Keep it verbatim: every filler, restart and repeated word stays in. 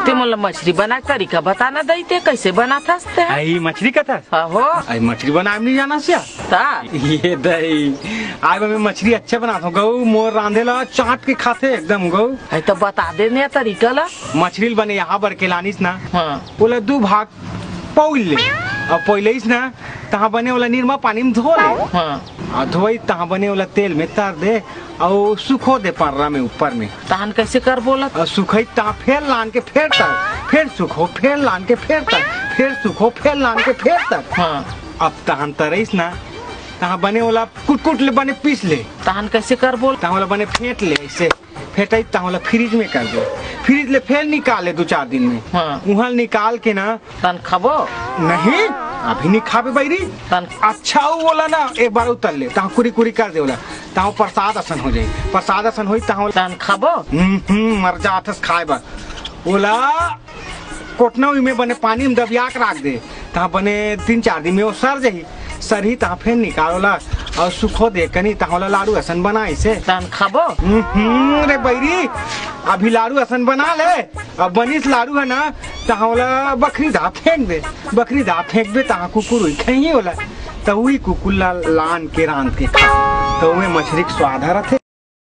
ते मोला मछरी बनाए के तरीका बताना दई, ते कैसे बनाथस ते? आई मछरी कथा। हाँ हो। आई मछरी बनाए नहीं जाना सिया। ता? ये दई, आज मैं मछरी अच्छा बनाता हूँ गऊ, मोर रांधे ला चाट के खाथे एकदम गऊ। आई तो बता दे ने तरीका ला। मछरी ल बने यहाँ बर के लानिस ना। हाँ। ओला दू भाग पौल ले। अब पौलइस ना, तहाँ बने ओला निरमा पानी में धो ले। हाँ। आ धोई तहाँ बने ओला तेल में तर दे, अउ सुखो दे पर्रा में ऊपर में। तहन कैसे कर बोलत? अउ सुखई तहाँ फेर लान के फेर तर, फेर सुखो, फेर लान के फेर तर, फेर सुखो, फेर लान के फेर तर। हाँ। अब तहन तरइस ना, तहाँ बने ओला कुटकुट ले बने पीस ले। तहन कैसे कर बोल? तहाँ ओला बने फेंट ले ऐसे। फेंटई तहाँ ओला फ्रिज में कर दे। फ्रिज ले फेर निकाल ले दू चार दिन में। हाँ। उहाँ निकाल के ना। तहन खाबो? नहीं, अभी नहीं खाबे बैरी। तहन अच्छा हो बोला ना, एक बार उतर ले, तहाँ कुरी कुरी कर दे ओला, तहाँ प्रसाद असन हो जाई। प्रसाद असन होई तहाँ ओला। तहन खाबो? हम्म, हम्म, मर जाथस खाए बर। ओला कोटना में बने पानी में दबिया के राख दे, तहाँ बने तीन चार दिन में वो सर जाही। सरही तहाँ फेर निकाल ओला, अउ सुखो दे कनी तहाँ ओला लाडू असन बनाइसे। तहन खाबो? हम्म, रे बैरी, अभी लाडू असन बना ले। अब बनिस लाडू है ना, तहाँ ओला बखरी धा फेंक दे। बखरी धा फेंक दे, तहाँ कुकुर हुई खही ओला। त उही कुकुर ला लान के रांध के खा। त उहे मछरी के स्वाद ह रथे।